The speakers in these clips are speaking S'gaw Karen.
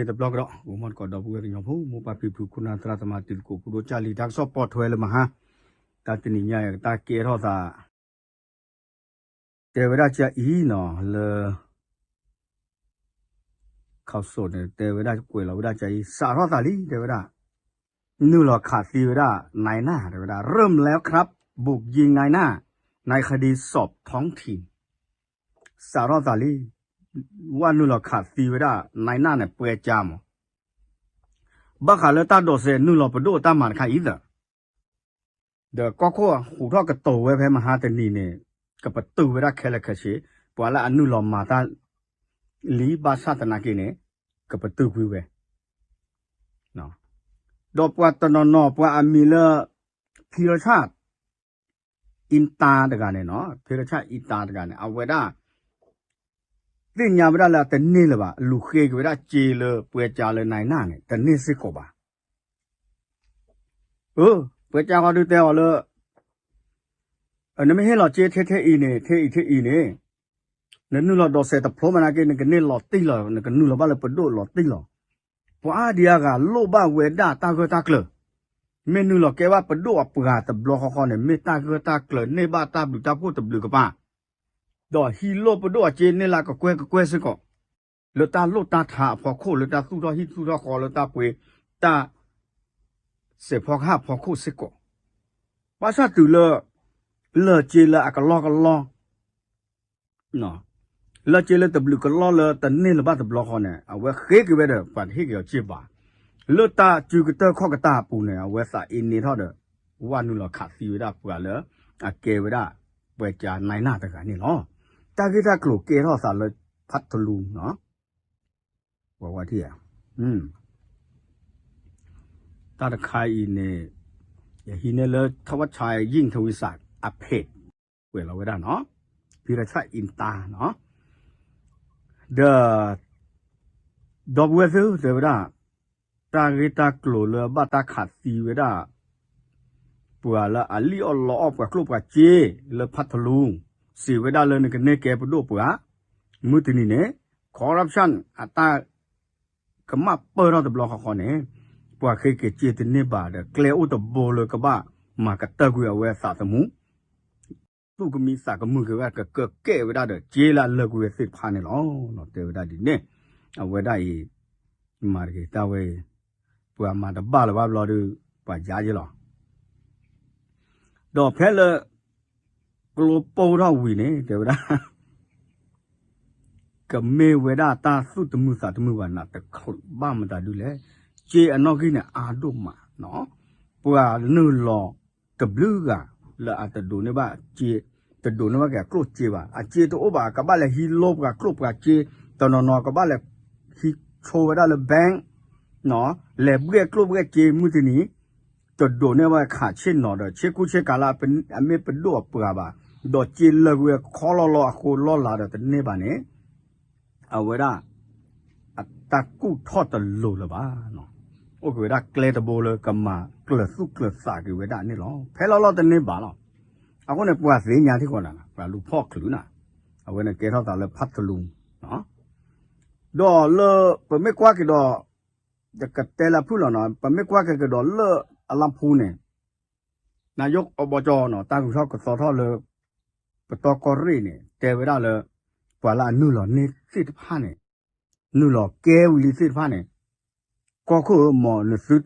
တဘျီကဒီး အိၣ်မီၢ်တကိးဒီပုၢ်ဝဲၢ်ကညီဖိ မိၢ်ပၢ်ဖံဖု ခိၣ်နၢ်သရၣ်သမါ တံၤသကိး ဖိဒိၣ်ကၢ်လံၤ တၢ်ကစီၣ်ပိာ်ထွဲလၢမဟါ တၢ်တနံၤညါအံၤ တၢ်ကဲထီၣ်သး တဲဝဲဒၣ်ကအံၤနီၤ လၢ ခီစိန့ၣ် တဲဝဲဒၣ်ကွဲးလီၤဝဲဒၣ်ကအံၤ စးထီၣ်သးလံ တဲဝဲဒၣ် နုာ်လီၤခးသံဝဲဒၣ် นายหน้า တဲဝဲဒၣ် เริ่มแล้วครับ บุกยิงนายหน้า ในคดีสอบท้องถิ่น စးထီၣ်သးလံ ဝဲနုာ်လီၤခးသံဝဲဒၣ် နายหน้าန့ၣ် ပှဲၤကၠါမး ဘၣ်ဃးလၢတၢ်ဒိးစဲးနုာ်လီၤပဒိၣ်တၢ်မၤတခါအံၤသၢ ဒီးကီၢ်ခိၣ်ဟူးထီၣ်ကတိၤဝဲဖဲမဟါတနံၤန့ၣ် ကပတုာ်ဝဲဒၣ်ခဲလၢာ်ခဲဆ့ ပှၤလၢအနုာ်လီၤမၤတၢ်လံ ဘၣ်ဆၣ်သနာ်က့န့ၣ် ကပတုာ်ကွံာ်ဝဲ ဒီးပှၤတနီၤနီၤ ပှၤအမံၤလၢ ဖံရဆၣ် အံတါတဂၤန့ၣ်နီၤ ဖံရဆၣ်အံတါတဂၤန့ၣ် အဝဲဒၣ် သ့ၣ်ညါဝဲဒၣ်လၢအတန့ၢ်လၢၤဘၣ် လူၤဃ့က့ၤဝဲဒၣ်စ့လၢပှဲၤကၠါလၢနายหน้าန့ၣ် တန့ၢ်စ့ၢ်ကီးဘၣ် အၢ ပှဲၤကၠါဃီဒုတဲအီၤလၢ နမ့ၢ်ဟ့ၣ်လီၤစ့ထဲထဲအံၤန့ၣ် ထဲအံၤထဲအံၤန့ၣ် နနုာ်လီၤဒိးစဲးတဖျိမးနာ်က့ နကန့ၢ်လီၤတံၢ်လီၤ နကနုာ်လီၤဘၣ်လၢပဒိၣ်လီၤတံၢ်လီၤ ပှၤအါဒံအါဂၤလိၣ်ဘၣ်ဝဲဒၣ်တၢ်ဂၢၢ်တၢ်ကျၢၤ မ့ၢ်နုာ်လီၤကဲဘၣ်ပဒိၣ်အပှၤတဘျီဃီဃီန့ၣ် မ့ၢ်တၢ်ဂၢၢ်တၢ်ကျၢၤန့ၢ်ဘၣ်တၢ်ဘျုးတၢ်ဖှိၣ်တဘျုးကပၤ ဒီးဟံးလိၣ်ပဒိၣ်အစ့န့ၢ်လၢကကွဲၢ်ကကွဲၢ်စ့ၢ်ကီး လၢတၢ်လိၣ်တၢ်ထးအဖီခိၣ် လၢတၢ်သူၣ်ထီၣ်ဟံၣ်သူၣ်ထီၣ်ဃီ လၢတၢ်ပှ့ၤ တၢ် စဲးဖီကဟၣ်အဖီခိၣ်စ့ၢ်ကီး ဘၣ်ဆၣ်တုၤလၢ လၢၢ်စ့လၢအကလီကလီ လၢၢ်စ့လၢတဘျုးကလီလၢတန့ၢ်လၢၤဘၣ်တဘျီဃီန့ၣ် အဝဲဃ့က့ၤဝဲဒီး ပှၤတဟ့ၣ်က့ၤအီၤစ့ဘၣ်. လၢတၢ်စုကတၢၢ်ခီၣ်ကတၢၢ်အပူၤန့ၣ် အဝဲသးအ့န့ၢ်ထီၣ်ဒီး ဝဲနုာ်လီၤခးသံဝဲဒၣ်ပှၤလၢ အကဲဝဲဒၣ် ပှဲၤကၠါနายหน้าတဂၤန့ၣ်လီၤ. တၢ်ဂ့ၢ်တၢ်ကျိၤကဲထီၣ်သးလၢ ဖးထလူ ဝဲဝဲထံၣ်ဧါ တၢ်တခါအံၤန့ၣ် ယဟံးန့ၢ်လၢ ထဝၣ်ဆဲးယံၣ်ထဝံစးအဖ့း ကွဲးလီၤဝဲဒၣ်နီၤ ဖံရဆၣ်အံတါနီၤ ဒီး ဒီပုၢ်ဝဲၢ်သ့ၣ်ဧၢ တဲဝဲဒၣ် တၢ်ဂ့ၢ်တၢ်ကျိၤလၢဘၣ်တၢ်ခးသံဝဲဒၣ် ပှၤလၢအလံၣ်အီၣ်လီအီၣ်ပှၤကျိၣ်ပှၤစ့လၢဖးထလူ စံးဝဲဒၣ်လၢနကန့ၢ်ကဲပဒိၣ်ပှၤ မုၢ်တနံၤန့ၣ် corruption အတၢ် ကမၣ်ပၢၢ်ထီၣ်တဘျီဃီဃီန့ၣ် ပှၤဃ့က့ၤစ့တန့ၢ်ဘၣ်ဒီး ကျဲအိၣ်တဘိလၢကဘၣ်မၤကတၢၢ်ကွံာ်အဝဲသးသမူ သူၣ်ကမံသးကမုာ်က့ၤဝဲ ကကၢကဲဝဲဒၣ်ဒီး စ့လၢအလၢာ်ကွံာ်ဝဲသ့ၣ်တဖၣ်န့ၣ်လီၤ. တဲဝဲဒၣ်ဒ်န့ၣ် အဝဲဒၣ်အံၤ မၤတဂ့ၤတၢ်ဝဲအံၤ ပှၤမၤတဘၣ်လၢၤဘၣ်ဘျီဒီး ပှၤယါယ့လီၤ. ဒီးဖဲလၢ ကျိပိၢ်ထီၣ်ဝံၤန့ၣ် တဲဝဲဒၣ် ကမ့ၢ်ဝဲဒၣ်တၢ်သူၣ်တမုာ်သးတမုာ်ဘၣ် နးတချုးဘၣ်မတၤဒုလဲၣ်. စ့အနီၣ်ဂံၢ်န့ၣ်အါဒိၣ်မးနီၤ ပှၤနုာ်လီၤတဘျုးဂၤ လၢအတဒိးန့ၢ်ဘၣ်စ့ တဒိးန့ၢ်ဘၣ်က့ၤအကျိၣ်စ့ဘၣ်. အစ့တအိၣ်ဘၣ် ကဘၣ်လဲၤဟံးလိပှၤကျိၣ်ပှၤစ့ တနီၤနီၤကဘၣ်လဲၤဟံးဆိဝဲဒၣ်လၢ bank လဲၤဘှဲၣ်ကျိၣ်ဘှဲၣ်စ့ မုၢ်တနံၤ တဒိးန့ၢ်ဘၣ်ခးဆ့ၣ်နီၤဒီး ဆ့ကူဆ့ကၤလၢအမ့ၢ်ပဒိၣ်အပှၤဘၣ်, ဒီးစ့လၢာ်ကွံာ်ဝဲခီလီၤလီၤအဃိ လီၢ်လၤဒီးတန့ၢ်ဘၣ်န့ၣ် အဝဲဒၣ် အတၢ်ကူၣ်ထီၣ်တလိၤလၢၤဘၣ်. အိၣ်က့ၤဝဲဒၣ်ကျဲတဘိလၢကမၤကျၢၤသူၣ်ကျၢၤသးက့ၤဝဲဒၣ်န့ၣ်လီၤ. ဖဲလီၤလီၤတန့ၢ်ဘၣ်လီၤ. အဃိန့ၣ် ပှၤသ့ၣ်ညါထံၣ်ဃီနၤ ပှၤလူၤဖီၣ်ချုးနၤ အဝဲန့ၣ်ကဲထီၣ်သးလၢဖးထလူ ဒီးလၢ ပမ့ၢ်ကွၢ်က့ၤဒီး ကတဲလၢဖုၣ်လီၤနီၤ ပမ့ၢ်ကွၢ်က့ၤကဒီးလၢအလီၢ်ဖူန့ၣ် နယိၣ်အဘီကၠီနီၤ တၢ်ဂုၤထီၣ်ကသီထီၣ်လၢ ပတီၢ်ကီၢ်ရ့ၣ်န့ၣ် တဲဝဲဒၣ်လၢ ပှၤလၢအနုာ်လီၤန့ၢ်သ့ၣ်တဖၣ်န့ၣ် နုာ်လီၤကဲဝံၤလံသ့ၣ်တဖၣ်န့ၣ် ကီၢ်ခိၣ်ဧၢ မ်နသုတ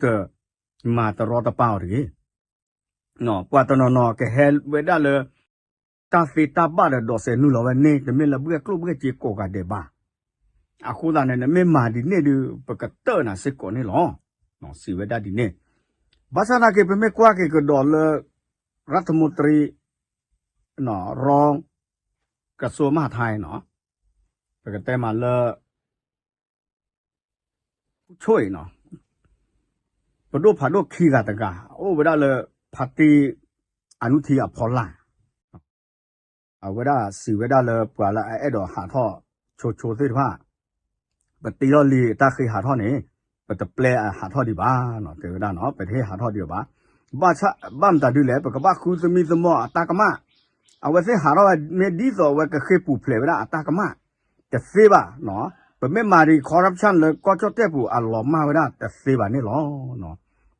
မၤတရီတပါအီၤတဂ့ၤ ပှၤတနီၤနီၤကဟဲဝဲဒၣ်လၢ တၢ်သ့တၢ်ဘၣ်ဒီးဒိးစဲးနုာ်လီၤဝဲန့ၣ် တမ့ၢ်လၢဘှဲၣ်ကျိၣ်ဘှဲၣ်စ့ကိးဂၤဒဲးဘၣ်. အဃိသတးန့ၣ် နမ့ၢ်မၤဒ်န့ၣ်ဒီး ပကတၢၢ်နၤစ့ၢ်ကီးန့ၣ်လီၤ. စံးဝဲဒၣ်ဒ်န့ၣ် ဘၣ်ဆၣ်သနာ်က့ ပမ့ၢ်ကွၢ်က့ၤကဒီးလၢ ရၢထမူတရံ ရီ ကစိမၤထါနီၤ ပကတဲမးလၢ ဆိၣ်အံၤနီၤ ပဒိၣ်ဖးဒိၣ်ခံဂၤတဂၤ အိၣ်ဝဲဒၣ်လၢ ဖါတံၢ်အနုထံအဖီလာ် အဝဲဒၣ်စံးဝဲဒၣ်လၢပှၤလၢအအဲၣ်ဒိးဟးထီၣ်ဆိဆိသ့ၣ်တဖၣ် ပတ့ထီၣ်လံတၢ်ဃ့ဟးထီၣ်န့ၣ် ပတပျဲအဟးထီၣ်ဒံးဘၣ် တဲဝဲဒၣ်နီၤ ပတဟ့ၣ်ဟးထီၣ်ဒံးဘၣ် ဘၣ်မတၤဒုလဲၣ် ပကဘၣ်ဃုသမံသမိးအတၢ်ကမၣ် အဝဲသ့ၣ်ဟးထီၣ်ဝဲမ့ၢ်ဒ်သိးအဝဲကဃ့ၢ်ပူၤဖျဲးဝဲဒၣ်အတၢ်ကမၣ် တသ့ဘၣ်နီၤ ပမ့ၢ်မၤဒံး corruption လၢကီၢ်ကၠီၣ်တဲၣ်ပူၤအလီၤမၢ်ဝဲဒၣ်တသ့ဘၣ်န့ၣ်လီၤ.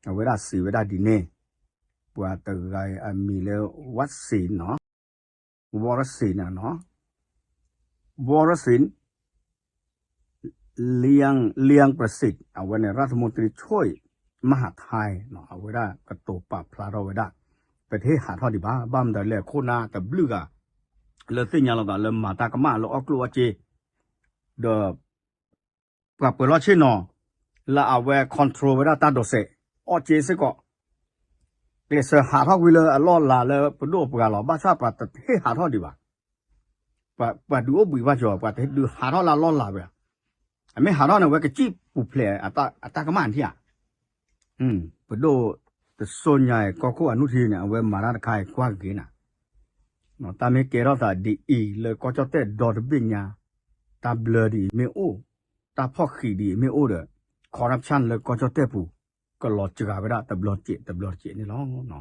အဝဲဒၣ်စံးဝဲဒၣ်ဒ်န့ၣ်, ပှၤတဂၤအမံၤလၢ Watson နီၤ, Watson နီၤ, Watson လၢ လၢ President အဝဲန့ၣ် ရၢၢ်သမူတရံဆိၣ် မဟးထဲ အဝဲဒၣ်ကတိၤပာ်ဖျါထီၣ်ဝဲဒၣ်, ပတဟ့ၣ်ဟးထီၣ်ဒံးဘၣ်, ဘၣ်မနုၤလဲၣ် ခိၣ်နၢ်တဘျုးဂၤ လၢသ့ၣ်ညါလိာ်သးလၢမၤတၢ်ကမၣ်လၢအီၣ်ကျိၣ်အီၣ်စ့, ဒီး ပှၤပၢၤလီၢ်ဆ့ၣ်နီၤ လၢအဝဲ control ဝဲဒၣ်တၢ်ဒိးစဲး အီၣ်စ့စ့ၢ်ကီး, ကျဲးစၢးဟးထီၣ်ကွံာ်လၢအလီၢ်လၤလၢပဒိၣ်ပှၤလီၤ, ဘၣ်ဆၣ်ပှၤတဟ့ၣ်ဟးထီၣ်ဒံးဘၣ်, ပှၤဒုးအိၣ်ဘှံးဘၣ်ကီး ပှၤတဒုးဟးထီၣ်လၢအလီၢ်လၤဝဲ, အမ့ၢ်ဟးထီၣ်န့ၣ် အဝဲကစံၣ်ပူၤဖျဲးအတၢ်ကမၣ်ထံဧါ, ပဒိၣ်တစိၤညါအံၤ ကီၢ်ခိၣ်အနုထံန့ၣ် အဝဲမၤတၢ်တခါအံၤကွၢ်က့ၤနၤ, တၢ်မ့ၢ်ကဲထီၣ်သးဒ်အံၤလၢကီၢ်ကၠီၣ်တဲၣ်ဒီတဘ့ၣ်ညါ, တၢ်ဘျၢဒ်အံၤမ့ၢ်အိၣ်, တၢ်ဖီၣ်ဃံးဒ်အံၤမ့ၢ်အိၣ်ဒီး corruption လၢကီၢ်ကၠီၣ်တဲၣ်ပူၤ ကလီၤစှၤဝဲဒၣ်တဘျီတစဲးတဘျီတစဲးန့ၣ်လီၤ.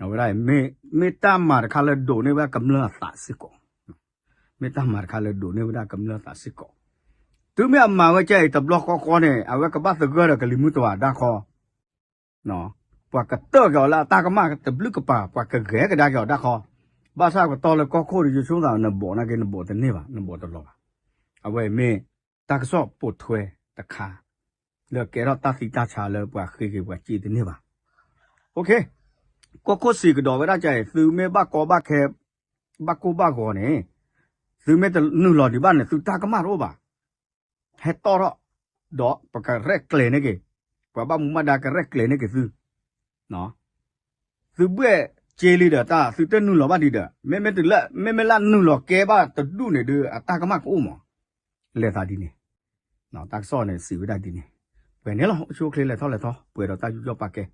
အဝဲဒၣ် မ့ၢ်တၢ်မၤတခါလၢဒိးန့ၢ်ဝဲဒၣ်ကမျၢၢ်အသးစ့ၢ်ကီး, မ့ၢ်တၢ်မၤတခါလၢဒိးန့ၢ်ဝဲဒၣ်ကမျၢၢ်အသးစ့ၢ်ကီး, တုၤမ့ၢ်အမၤဝဲကဲအံၤတဘျီဃီဃီန့ၣ် အဝဲကဘၣ်သဂၢၢ်ဒီးကလံၤမုၢ်တဝးဒၣ်ခီ ပှၤကတၢၢ်က့ၤအီၤလၢအတၢ်ကမၣ်တဘျုးကပၤ ပှၤကဂဲၤကဒါက့ၤအီၤဒၣ်ခီ, ဘၣ်ဆၣ်ကတီၢ်လၢကီၢ်ခိၣ်ဒီး ယဆိကမိၣ်သး နဘိးနာ်က့ နဘိးတန့ၢ်ဘၣ် နဘိးတလီၤဘၣ်, အဝဲမ့ၢ်တၢ်ကစီၣ်ပိာ်ထွဲတခါ လၢကဲထီၣ်တၢ်သံတၢ်ဆါလၢပှၤဃ့က့ၤပှၤစ့တန့ၢ်ဘၣ်, ကီၢ်ခိၣ်စံးကဒီးဝဲဒၣ်ကဲအံၤ သုမ့ၢ်ဘၣ်ကီဘၣ်ခဲ ဘၣ်ကိၢ်ဘၣ်ဂီၤန့ၣ် သုမ့ၢ်တနုာ်လီၤဒံးဘၣ်န့ၣ် သုတၢ်ကမၣ်တအိၣ်ဘၣ် ဟဲတီၣ်ထီၣ်, ဒီးပကရဲၣ်ကျဲၤန့ၢ်က့ၤ, ပှၤဘၣ်မူဘၣ်ဒါကရဲၣ်ကျဲၤန့ၢ်က့ၤသု, သုဘှဲၣ်စ့လံဒီးတၢ် သုတနုာ်လီၤဘၣ်ဒံးဒီး မ့မ့ၢ်လၢနုာ်လီၤကဲဘၣ်တဒူၣ်န့ၣ်ဒီး အတၢ်ကမၣ်ကအိၣ်မး, လဲၤသးဒ်န့ၣ်, တၢ်ကစီၣ်န့ၣ်စံးဝဲဒၣ်ဒ်န့ၣ်, ပှဲၤန့ၣ်လီၤ အိၣ်ဆူၣ်အိၣ်ချ့လဲၤထီၣ်လဲၤထီ ပှဲၤဒီးတၢ်ယူးယီၣ်ပာ်ကဲ